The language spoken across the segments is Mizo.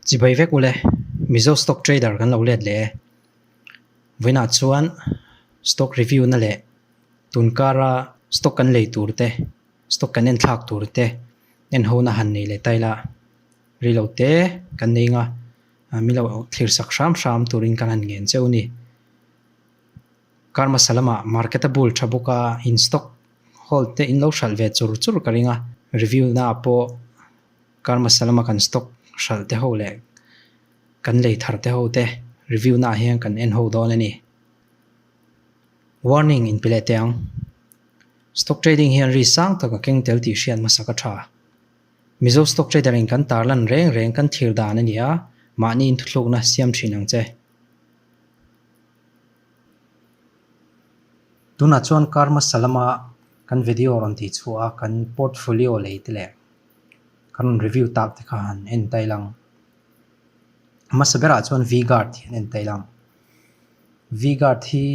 Chibai vek ule, Mizo Stock Trader kan lo let leh e. Vawiinah chuan stock review na leh tunkara stock kan lei tur te, stock kan enthlak tur te en ho na han nei leh ta ila rei lo te kan nei nga mi lo thlir sak hram hram turin kan han ngen cheu a ni. Kar hmasa lamah market a bul tha bawk a, in stock hold te in lo hralh ve chur chur ka ring a, review na ah pawh kar hmasa lama kan stock hralh te ho leh kan lei thar te ho te review na ah hian kan en ho dawn a ni. Warning in pe leh teh ang. Stock trading hian risk sang tak a keng tel tih hriat hmasa ka tha. Mizo stock trader in kan tarlan reng reng kan thlir dan a ni a, mahni inthutlukna siam thin ang che. Tunah chuan kar hmasa lama kan video rawn tih chhuah a kan portfolio lei te leh kan rawn review tak te kha han en ta ila ang. A hmasa berah chuan V-guard hi an en ta ila ang. V-guard hi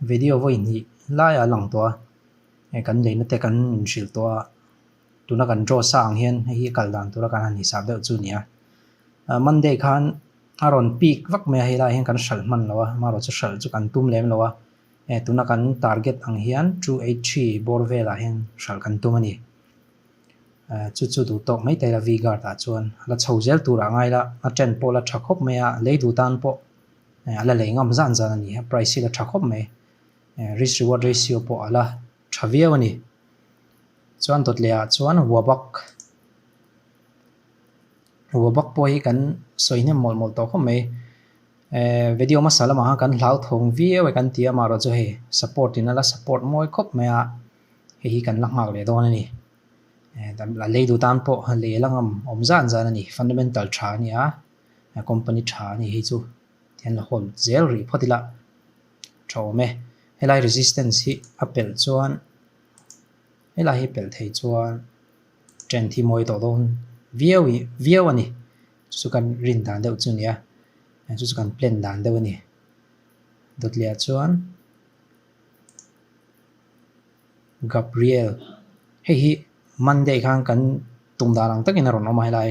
video vawi hnih laiah a lang tawh a, hei kan leina te kan inhrilh tawh a, tuna kan draw sa ang hian hei hi a kal dan tura kan han hisap deuh chu a ni a. Monday khan a rawn peak vak mai a hei lai hian kan hralh hman lo a amaherawh chu hralh chu kan tum lem lo a eh tuna kan target ang hian 283 bawr velah hian hralh kan tum a ni eh chu chu duh tawk mai thei la V guard ah chuan a la chho zel turah a ngai la a trend pawh la tha khawp mai a lei duh tan pawh eh a la lei ngam zan zan a ni a price hi la tha khawp mai eh risk reward ratio pawh a la tha viau a ni chuan dawt leh ah chuan huabak. Rua bak pawh hi kan sawi hnem mawlh mawlh tawh khawp mai. Ehh video hmasa lamah khan kan hlauthawng viau e kan ti a amaherawh chu hei support in a la support mawi khawp mai a, hei hi kan la nghak leh dawn a ni. Ehh a lei duh tan pawh lei a la ngam awm zan zan a ni fundamental tha a ni a, company tha a ni hei chu tihian la hold zel rih phawt ila tha awm e. Helai resistance hi a pelh chuan helai hi pelh thei chuan. Trend hi mawi tawh dawn viau ih viau a ni. Chu chu kan rin dan deuh chu a ni a, chu chu kan plan dan deuh a ni. Dawt leh ah chuan Gabriel hei hi Monday khan kan tum dan ang takin a rawn awm a helai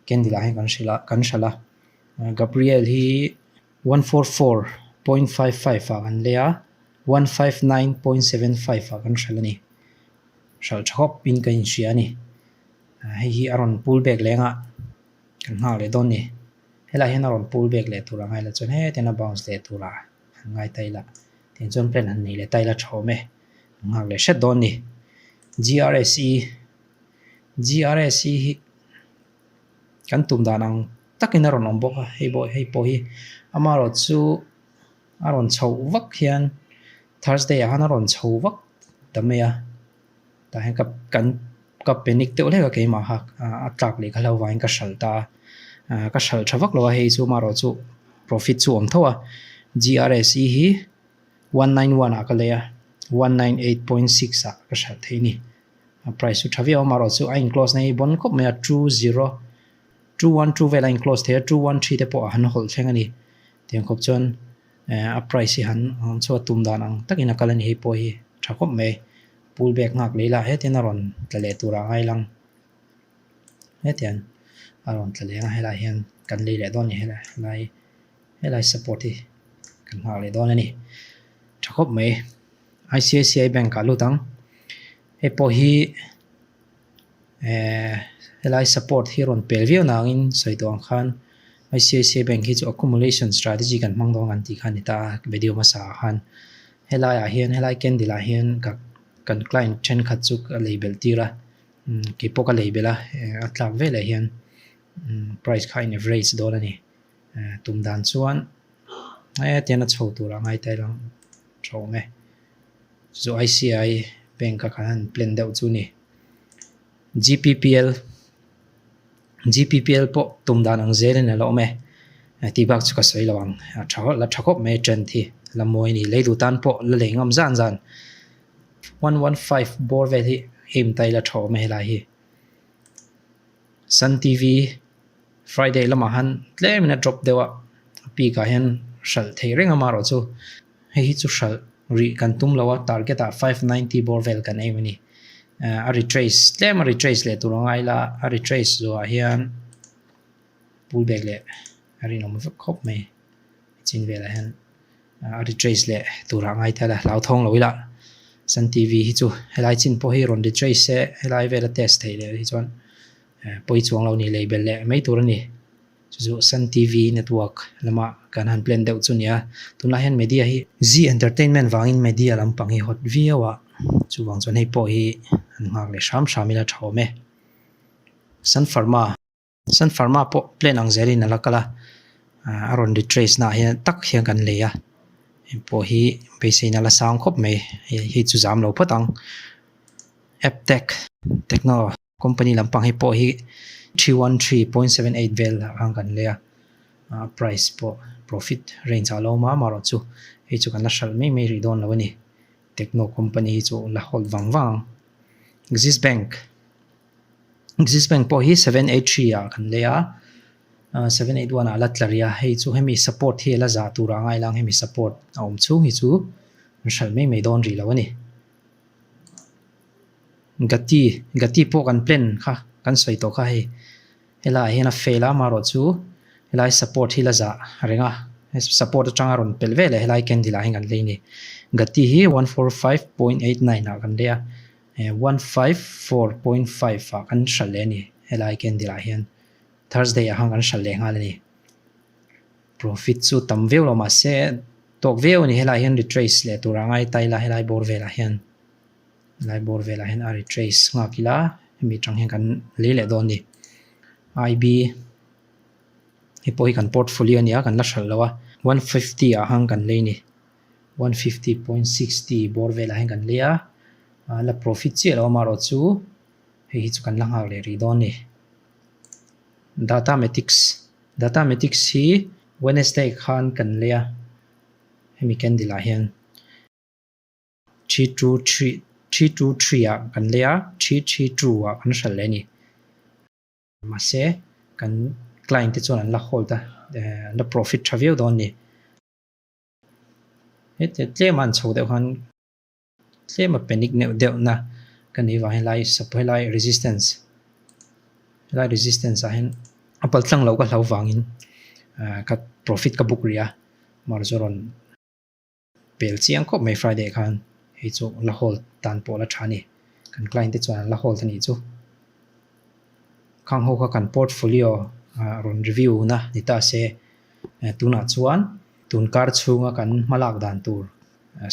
candle ah hian kan hrilh a kan hralh a. Gabriel hi 144.55 ah kan lei a, 159.75 ah kan hralh a ni. Hralh tha khawp in ka inhria a ni. Hei hi a rawn pull back leh anga kan nghak leh dawn a ni. Helaiah hian a rawn pull back leh tur a ngai lo chuan hetiang a bounce leh turah han ngai ta ila. Tiang chuan plan han nei leh ta ila tha awm e. Kan nghak leh hret dawn a ni. GRSE GRSE hi kan tum dan ang takin a rawn awm bawk a hei pawh hei pawh hi amaherawh chu a rawn chhoh vak hian Thursday ah khan a rawn chho vak ta mai a tah hian ka kan ka panic deuh hlek a keimah kha a tlak leh ka hlau vangin ka hralh ta a ah ka hralh tha vak lo a hei chu amaherawh chu profit chu a awm tho a G_R_S_E hi 191 ah ka lei a 198.6 ah ka hralh thei a ni a price chu tha viau a amaherawh chu a in close na hi bon khawp mai a 20 212 vel a in close thei a 213 te pawh a han hawlh thleng a ni tiang khawp chuan. Eh a price hi han awm chu a tum dan ang takin a kal a ni hei pawh hi tha khawp mai pull back nghak leh ila hetiang a rawn tla leh turah a ngai lang hetiang a rawn tla leh ang a helaiah hian kan lei leh dawn a ni helai helai helai support hi kan nghak leh dawn a ni tha khawp mai I_C_I_C_I bank ah lut ang hei pawh hi. Ehh helai support hi a rawn pel viau nangin sawi tawh ang khan ICICI bank hi chu accumulation strategy kan hmang dawn kan tih kha a ni ta a video hmasa ah khan helai ah hian helai candle ah hian ka kan client thenkhat chu ka lei belh tir a umm keipawh ka lei belh a a tlak veleh hian umm price kha a in average dawn a ni eh tum dan chuan hetiang a chho tur a ngai ta ila tha awm e. Chu ICI bank a khan han plan deuh chu a ni. GPPL GPPL pawh tum dan ang zelin a la awm e. Tih bak chu ka sawi lo ang. A tha la tha khawp mai a trend hi la mawi a ni. Lei duh tan pawh la lei ngam zan zan. 115 bawr vel hi aim ta ila tha awm e helai hi. Sun TV Friday lamah han tlemin a drop deuh a, a peak ah hian hralh thei reng a marawh chu. Hei hi chu hralh rih kan tum lo a, target ah 590 bawr vel kan aim a ni. A retrace tlem a retrace leh tur a ngai la, a retrace zuah hian. Pull back leh a rinawm vek khawp mai. Chin velah hian a retrace leh turah ngai ta ila hlauthawng lo ila Sun TV hi chu helai chin pawh hi rawn retrace se helai vela test theih leh hi chuan pawi chuang lo ni lei belh leh mai tur a ni. Chu chu Sun TV network lama kan han plan deuh chu a ni a, tunlai hian media hi Zee Entertainment vangin media lampang hi hot viau a, chuvang chuan hei pawh hi han nghak leh hram hram ila tha awm e. Sun Pharma. Sun Pharma pawh plan ang zelin a la kal a, a rawn retrace naah hian tak hian kan lei a, heng pawh hi beiseina la sang khawp mai, hei chu zam lo phawt ang. Aptech Techno company lampang hi pawh hi 313.78 vel ang kan lei a, price pawh profit range ah a lo awm a, amaherawhchu hei chu kan la hralh mai mai rih dawn lo a ni. Techno company hi chu la hold vang vang ang. Axis Bank. Axis Bank pawh hi 783 ah kan lei a, 781 ah a la tla rih a, hei chu hemi support hi a la zah tur ah a ngai lang, hemi support a awm chhung hi chu an hralh mai mai dawn rih lo a ni. Gati, Gati pawh kan plan kha kan sawi tawh kha hei, helaiah hian a fail a, amaherawh chu helai support hi la zah reng a, support atanga rawn pelh ve leh helai candle ah hian kan lei a ni. Gati hi 145.89 ah kan lei a. 154.5 ah kan hralh leh a ni helai candle ah hian Thursday ah khan kan hralh leh nghal a ni profit chu tam viau lo mahse tawk viau a ni helai hian retrace leh tur ah ngai ta ila helai bawr velah hian helai bawr velah hian a retrace nghak ila hemi atang hian kan lei leh dawn a ni IB hei pawh hi kan portfolio a ni a kan la hralh lo a 150 ah khan kan lei a ni. 150.60 bawr velah hian kan lei a, la profit chiah lo amaherawh chu hei hi chu kan la nghak leh rih dawn a ni. Datamatics Datamatics hi Wednesday khan kan lei a, hemi candle ah hian 323 323 ah kan lei a, 332 ah kan hralh leh a ni. Mahse kan client te chuan an la hold a, an la profit tha viau dawn a ni. Heti tlem a an chho deuh khan tlem a panic neuh deuh na ka nih vang helai suppose helai resistance helai resistance ah hian a pal tlang loh ka hlau vangin ah ka profit ka book rih a amaherawhchu a rawn pel chiang khawp mai Friday khan hei chu la hold tan pawh la tha a ni kan client te chuan an la hold a nih chu. Khang ho kha kan portfolio ah rawn review na ni ta se tunah chuan tun kar chhunga kan hma lak dan tur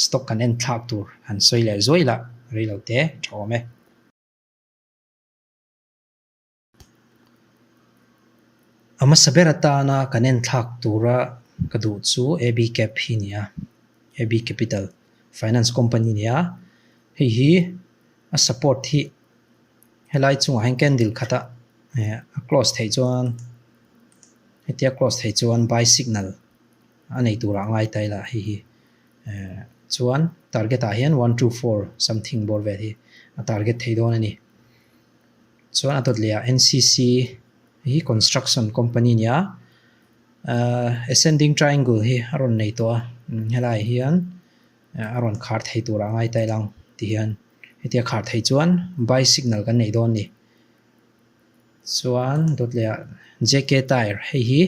stock kan en thlak tur han sawi leh zuai lah rei lo te tha awm e. A hmasa ber atana kan en thlak tura ka duh chu AB Cap hi a ni a, AB Capital Finance Company a ni a, hei hi a support hi Helai chungah hian candle khat a eh a close theih chuan hetia close theih chuan buy signal a nei turah a ngai ta ila hei hi eh chuan target ah hian 124 something bawr vel hi a target thei dawn a ni. Chuan a dawt leh ah N_C_C hi construction company a ni a eh ascending triangle hi a rawn nei tawh a helaiah hian a rawn khar thei turah a ngai ta ila ang ti hian. Hetia khar thei chuan buy signal kan nei dawn ni. Chuan dawt leh ah JK Tyre hei hi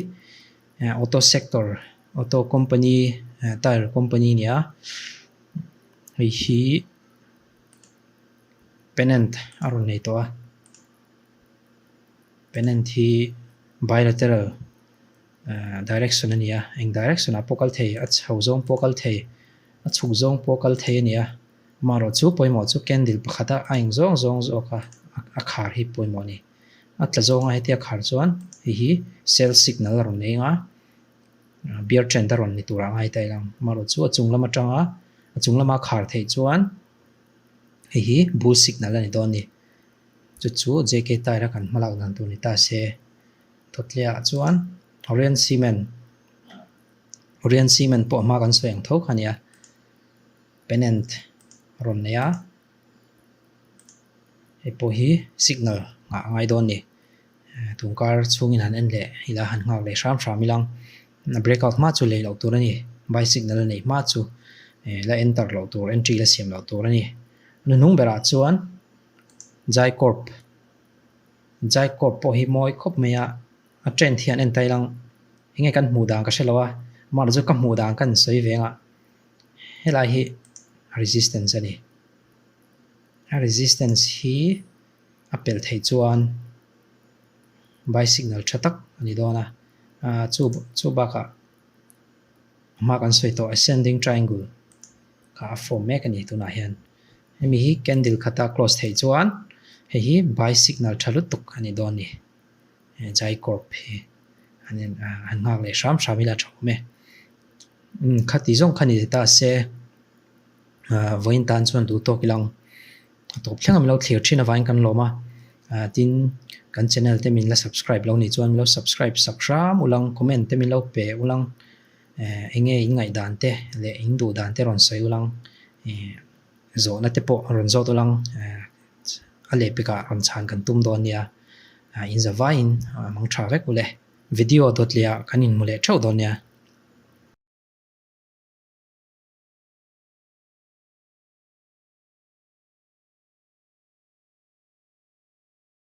auto sector auto company tyre company a ni a. Hei hi pennant a rawn nei tawh a. Pennant hi bilateral direction a ni a. Eng direction ah pawh kal thei a chho zawng pawh kal thei a chhuk zawng pawh kal thei a ni a. Amaherawh chu pawimawh chu candle pakhata a eng zawng zawng zawka a khar hi pawimawh a ni. A tla zawnga hetia khar chuan hei hi sell signal a rawn nei anga bear trend a rawn ni turah a ngai ta ila ang. Amaherawh chu a chung lam atanga a chung lama khar theih chuan hei hi bull signal a ni dawn a ni. Chu chu JK Tyre a kan hmalak dan tur ni ta se. Thawtliah chuan Orient Cement Orient Cement pawh hma kan sawi ang tho kha a ni a. Pennant a rawn nei a, hei pawh hi signal nghah a ngai dawn a ni. Tun kar chhungin han en leh ila han nghak leh hram hram ila ang. A break out hma chu lei loh tur a ni. Buy signal a neih hma chu la enter loh tur entry la siam loh tur a ni. A hnuhnung berah chuan Jai Corp Jai Corp pawh hi mawi khawp mai a. A trend hian en tai lang enge kan hmuh dan ka hre lo a, amaherawhchu ka hmuh dan kan sawi ve anga helai hi resistance a ni. A resistance hi a pel theih chuan buy signal tha tak a ni dawn a, chu chu bakah a hma kan sawi tawh ascending triangle kha a form mek a ni tunah hian. Hemi hi candle khata close theih chuan hei hi buy signal tha lutuk a ni dawn a ni. Jai Corp hi an in an nghak leh hram hram ila tha awm e. Umm khati zawng kha ni ta se vawiin tan chuan duh tawk ila ang. A tawp thleng a min lo thlir thin avangin kan lawm a, tin kan channel te min la subscribe lo nih chuan min lo subscribe sak hram ulang comment te min lo pe ulang eng nge in ngaihdan te leh in duh dan te rawn sawi ulang zawhna te pawh rawn zawt ulang a lehpekah rawn chhan kan tum dawn nia in za vaiin a mang tha vek ule. Video dawt leh ah kan inhmu leh theuh dawn nia.